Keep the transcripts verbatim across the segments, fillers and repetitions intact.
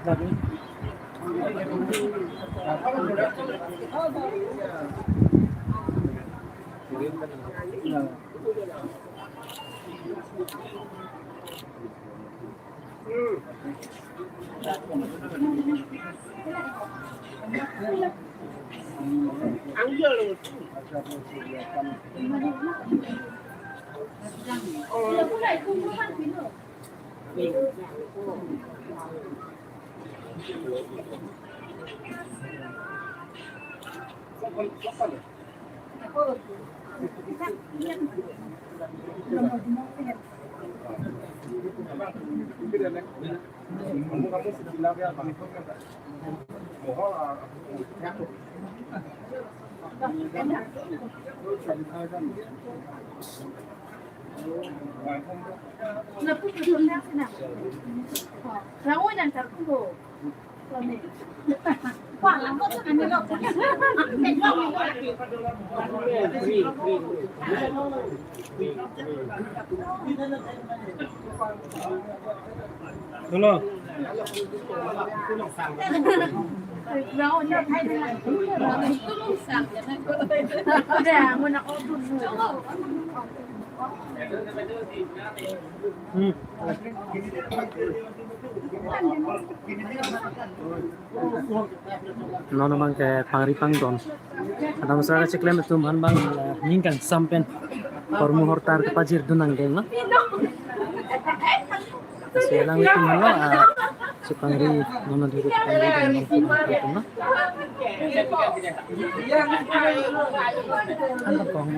Hello. Hmm. Non abang ke pangri pangdon. Adam sara cheklem atum aphan abang, eh, ningkan sampen hormu hortar kepajirdun nangdeng, no? Selang atum aphan lo, ah, si pangri, non non diri pangri, non non diri atum, no? Anta kong.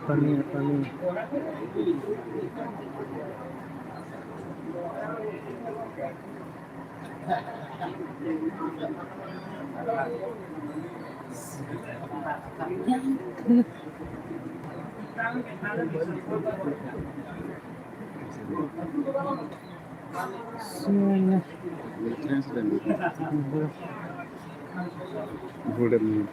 Pani, pani. Golden.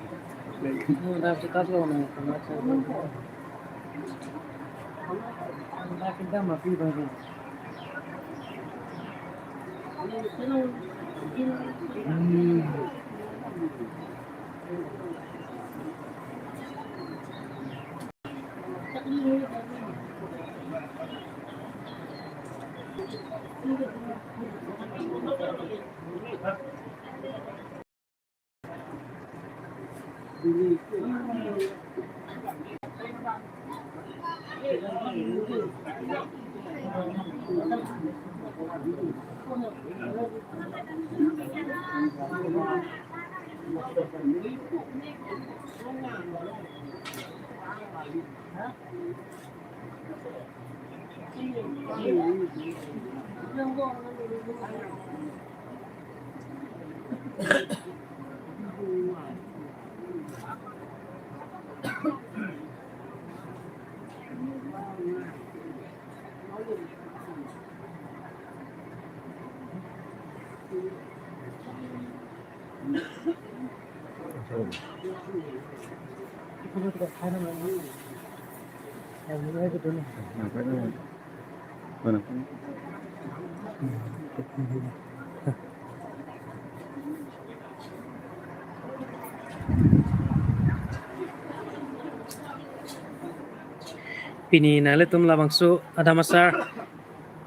Pini nanglitum labangso adam asar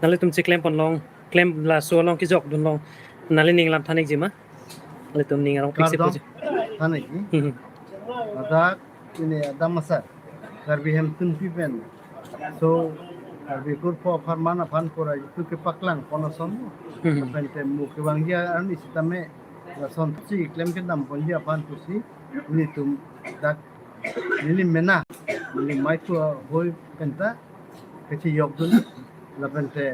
nanglitum cheklem ponlong, klem laso along kejokdunlong, nangli ning alam than-ikji ma? Nangtum ning arong pik si Kardom, puji. Than-ikji. Hmm. Ladak pini adam asar Karbi Hemtunpi pen, so Karbi Kurpho apharman aphan kora itu kepaklang pon ason. Hmm. Pen te mo kevangji arni sitame lason si klem kedam ponji aphan pusi nelitum dak neli mena, neli maitu ahoi penta kachejokdun lapen te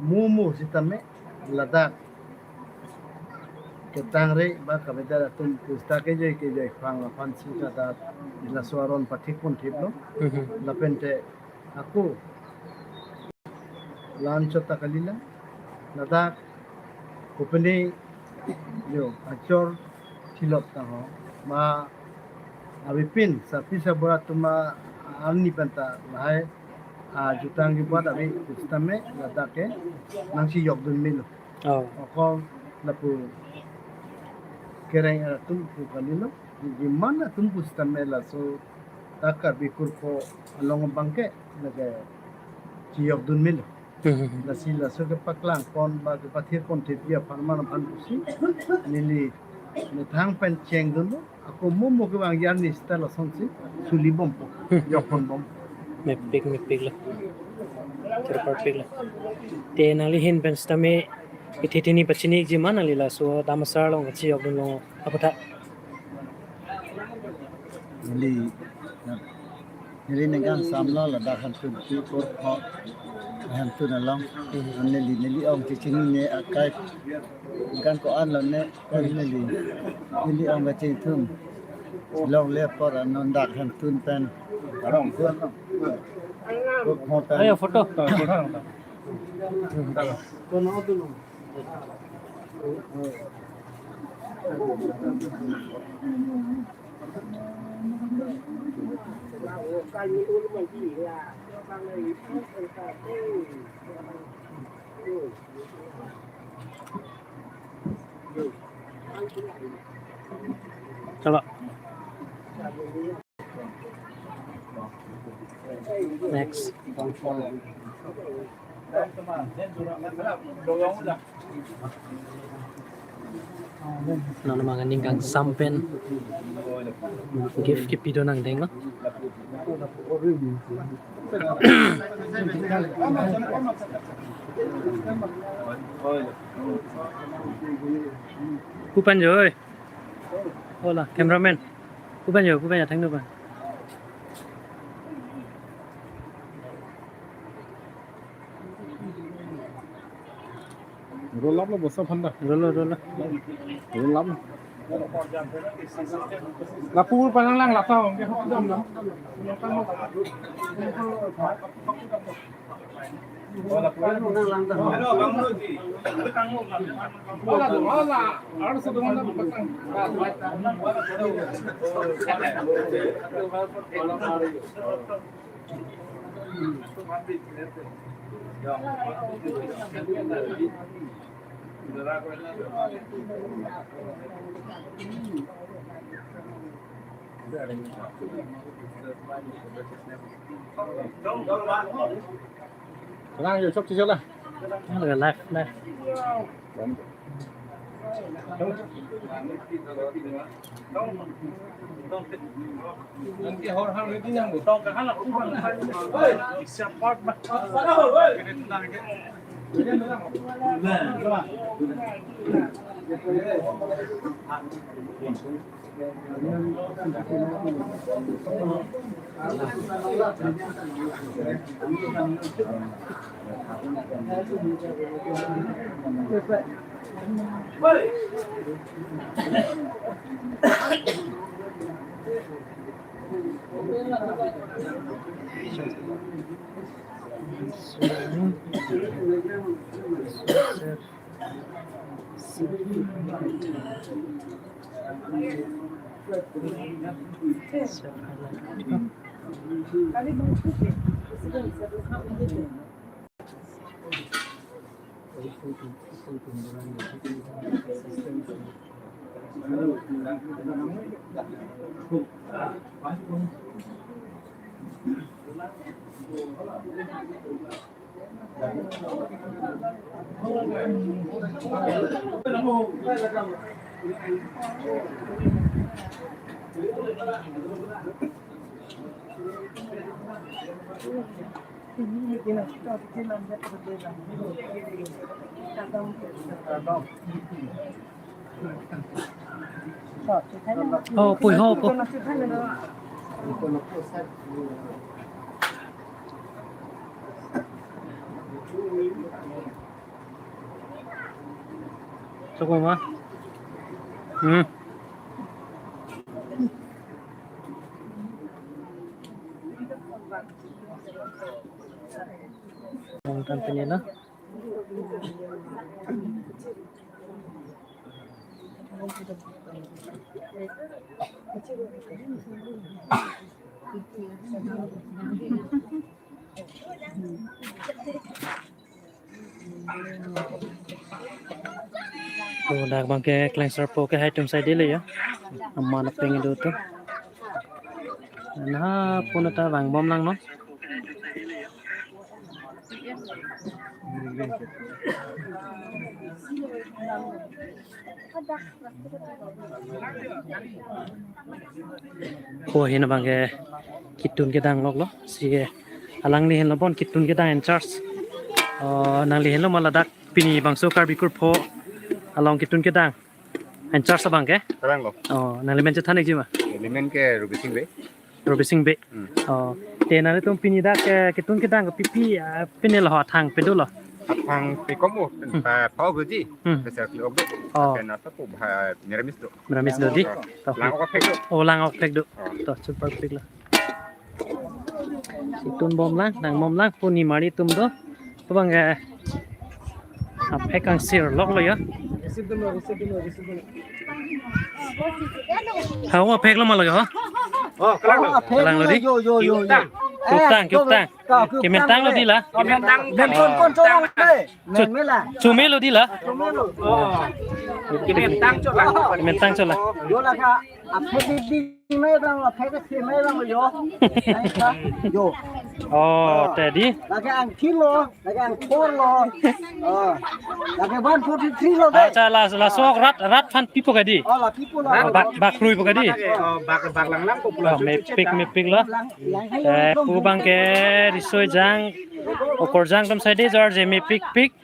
mo mo sitame ladak ketangre ba kavedar atum pusta kejoi kejoi phrang aphan si ladak laso aron pathik ponthiplo. Mhm. Lapen te ako la-an chot ta kalilang, ladak kopine jo achor thilot ta ho ma avepin sarpi sarbura atum arni penta lahai ajutang jubat ave pusitame ladak ke nangchejokdun melo. Oh. Okol lapu kereng atum pu kalilo. Jiman atum pusitame laso dak Karbi Kurpho along abangke lake chejokdun melo. Hmm. Lasi laso kepaklang pon ba kepathir ponthipji apharman aphan pusi neli methang pen chengdunlo. Ako mo mo kevangji arni sita lasonsi suli bompo, jok ponbom. Mepik, mepiklo. Terpiklo. Te nangli ahin pen sitame ithi tini pachini-ikji ma nangli laso adam asar along kachejokdunlong aphuthak? Neli, neli ningkan samlo ladak Hemtunpi Kurpho, Hemtun along. Hmm. Neli, neli ong chechinine akai ningkan ko-anlo ne, ko neli, neli ong kachingthum longle apor non dak Hemtun pen. Kurpho pen. Ayo, photo. Coba. Next. Non mangan ning kangsam pen gift kepi do nangdeng lo. Pu pen jo oi. Hola, cameraman. Pu pen jo, pu pen jo, thang do pen. Roll up lo bosa phanda. Roll up, roll up. Roll up. Lapu panang lang lata hong ke hok dam dam. Lang, yuk, sok, sok lah. Live, live. Oh, pui ho, pui. Sok ma? Hmm. Bongtan penila. To, dak abangke Klengsarpo kehai atum saidele ya. Aman apeng do to. Nah, pun ta vangbom lang non. Oh, heno abangke ketun kedang loklo. Si alangli henlo bon ketun kedang in charge. Oh, nangli henlo ma ladak pini bangso Karbi Kurpho along ketun kedang in charge abangke. Terang lo. Oh, nangli men chethan ikji ma? Neli men ke Rubi Sing Bey. Rubi Sing Bey. Hmm. Oh, te nanglitum pini dak ke ketun kedang ke pipi, ah, pini lo athang padu lo. Athang pikom o, hmm, pa pau goji. Hmm. Besar kilo ogo. Oh. Kena sapu bah meramis do. Meramis do di. Oh. To. Lang ok phek do. Oh, lang ok phek do. Oh. To, super phek lo. Ketun bom lang, nang bom lang, puni mari atum do. Abangke, ah, aphek angsir loklo ya. Hau aphek lo ma lo ya, ha? Oh, kalang lo. Kalang lo di. Yo, yo, yo, yo. Kiuktang, kiuktang. Kiuktang, kiuktang. Kementang lo di la. Kementang. Mentang. Mentang. Mentang. Chu-, chumi lo di la. Chumi lo. Oh. Kementang chot la. Kementang chot la. Yo la ka, aphek di di. Mai bang, aphek ke mai bang yo. Yo. Oh, tadi. Lake angthin lo, lake angthor lo. Oh. Lake one forty-three lo dei. Acha, la, la sok rat, rat aphan pipo kadi. Oh, la pipo lo. Oh, bak, bak krui po kadi. Oh, bak, bak lang lang ko pula. Oh, mepik, mepik lo. Lang, lang, eh, lang, pu abangke riso ejang, okorjang atum saide jor je mepik pik.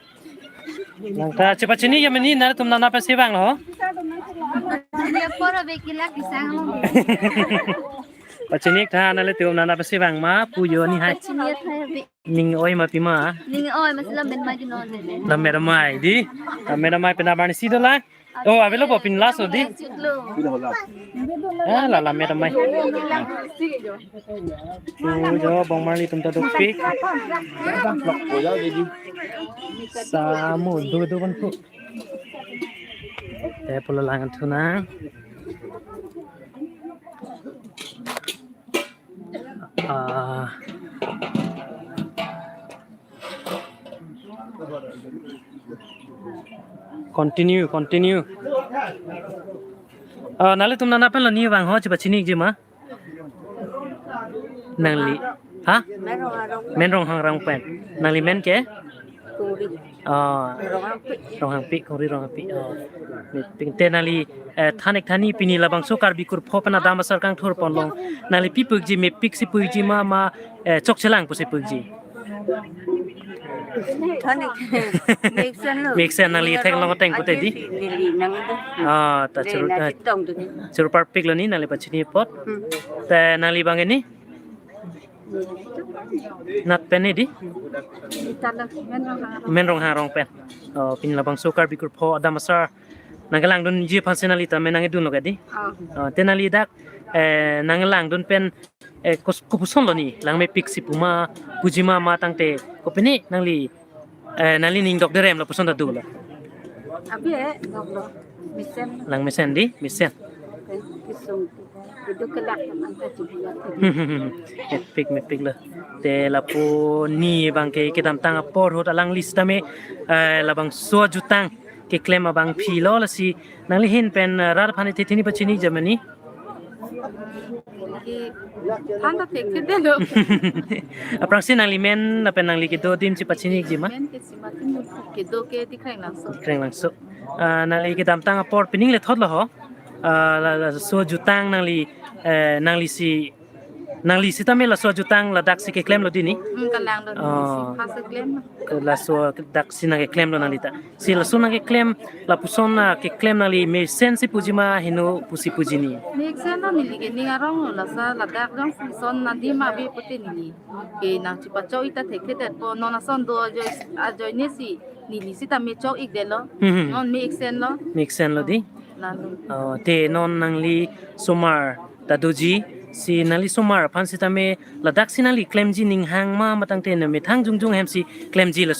Nang ta chepachini ya meni nangtum nana pasi vanglo. Dia poro bekila kisang lo. Pachini tha nanglitum nana pasi vang ma pu yo ni hai. Pachini tha ya be. Ning oi ma pima. Ning oi ma sila men mai di non ne. Lam men mai di. Lam men mai pina bani si do la. Oh, avelo po pin last odi. Ah, la la me tamai. Tu jo bongmarli atum ta dopik. Samu do do kan pu. Te pulo lang thu nang. Ah. Continue, continue. Ah, nanglitum nana pen lo ne vang ho chepachini-ikji ma? Nangli. Ha? Men Ronghang Rongpen. Nangli men ke? Kongri. Ah, Ronghangpi. Ronghangpi, Kongri Ronghangpi. Oh. Mepik te nangli, eh, than-ik than-ni pini labangso Karbi kurpho pen adam asar kangthur ponlong. Nangli pi pu-ikji, mepik si pu-ikji ma, ma, eh, chokchelang pusi pu-ikji. Than-ik. Mesen lo. Mesen nangli theklong ateng pute di. Neli nang itu. Ah, ta. Neli churu, na eh, chetong tu ni. Churu parpik lo ne nangli pachini apot. Hmm. Te nangli bang ke ne? Nat pen ne di? Ita lo, Men Ronghang Rongpen. Men Ronghang Rongpen. Oh, pini labangso Karbi kurpho adam asar nangkelangdunji aphansi nangli tame nangkedun lo ke di? Oh. Oh, te nangli dak, eh, nanglangdun pen, eh, kos-, kopuson lo ne? Lang mepik si pu ma, puji ma ma tangte, kopine nangli, eh, nangli ning dok derem lapuson ta dolo? Abi, eh, dok lo. Mesen. Lang mesen di, mesen. Kesung. Itu kelak teman ta juga. Mepik, mepik lo. Te lapu ne bang ke kedamtang apor ahut alangli sitame, eh, labangso ajutang keklem abangpi lo, lasi nangli ahin pen, eh, rat aphan ite tini pachini-ik jama ne? Ki than ta thekthedetlo. Aphrangsi nangli men lapen nangli kedo adim chepachini-ikji ma? Men ke chepachini, kedo ke Tikreng Langso. Tikreng Langso. Ah, nangli kedamtang apor pining lethot lo ho. Ah, la, laso ajutang nangli, eh, nangli si, nangli sitame laso ajutang ladak si keklem lo di ne? Hmm, kalang lo. Oh. Si pas keklem. Laso dak si nangkeklem lo nangli ta. Si laso nangkeklem, lapuson, ah, keklem nangli mesen si puji ma heno pusi puji ne? Mesen lo, neli ke ning arong lo, lasi ladak jongsi son adim ave pute neli ke nang chepachok-ik ta thekthedetpo, non ason do ajoine si neli sitame chok-ikdetlo. Hmm, hmm. Non mesen lo. Mesen lo di? Lalo. Oh, te non nangli somar ta doji, si nangli somar aphan sitame ladak si nangli klemji ning hang ma, ma tangte ne methang jongjong ahem si klemji, la